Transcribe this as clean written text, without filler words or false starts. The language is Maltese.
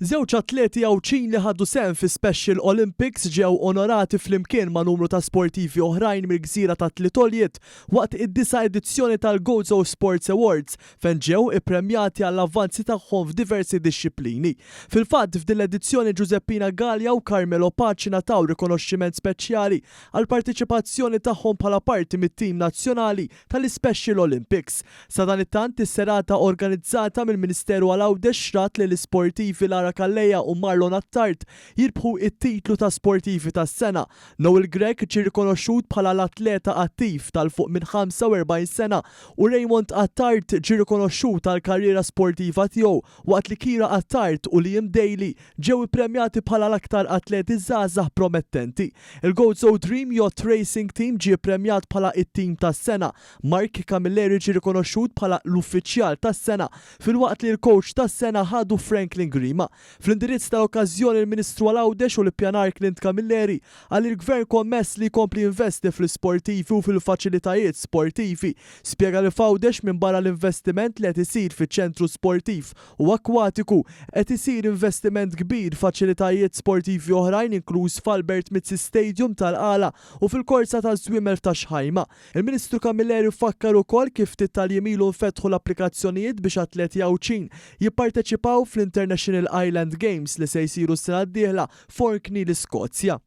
Żewġ atleti Għawdxin li ħadu sehem fi Special Olympics ġew onorati flimkien ma' numru ta' sportivi oħrajn mill-gżira tat-Tliet Għoljiet waqt id-disa' edizzjoni tal-Gozo Sports Awards fejn ġew ippremjati għall-avvanzi tagħhom f'diversi dixxiplini. Fil-fatt, f'din l-edizzjoni Giuseppina Galea u Carmelo Pace ngħataw rikonoxximent speċjali għall-parteċipazzjoni tagħhom bħala parti mit-tim nazzjonali tal-Ispecial Olympics. Sadanittant, is-serata organizzata mill-Ministeru għal Għawdex rat lill-isportivi Lara Calleja u Marlon Attard jirbħu t-titlu ta' Sportivi tas-Sena. Noel Grech ġie rikonoxxut bħala l-Atleta Attiv tal fuq minn 45 sena u Raymond Attard ġie rikonoxxut għall-karriera sportiva tiegħu waqt li Kira Attard u Liam Daly ġew ippremjati bħala l-aktar atleti żgħażagħ promettenti. Il-Gozo Dream Yacht Racing Team ġie ppremjat bħala it-Tim tas-Sena. Mark Camilleri ġie rikonoxxut bħala l-Uffiċjal tas-Sena filwaqt li l-Coach tas-Sena ħadu Franklin Grima. Fl-indirizz tal-okkażjoni l-Ministru għal Għawdex u l-Ippjanar Clint Camilleri qal li l-Gvern kommess li jkompli jinvesti fl-isportivi u fil-faċilitajiet sportivi. Spjega li f'Għawdex minbarra l-investiment li qed isir fiċ-ċentru sportiv u akkwatiku, qed isir investiment kbir f'faċilitajiet sportivi oħrajn inkluż f'Albert Mizzi Stadium tal-Qala u fil-korsa taż-Żwiemel f'Ta' Xħajma. Il-Ministru Camilleri fakkar ukoll kif ftit tal-jiem ilu nfetħu l-applikazzjonijiet biex atleti Għawdxin jipparteċipaw fl-International Island Games li se jsiru s-sena d-dieħla f'Orkney l-Iskozja.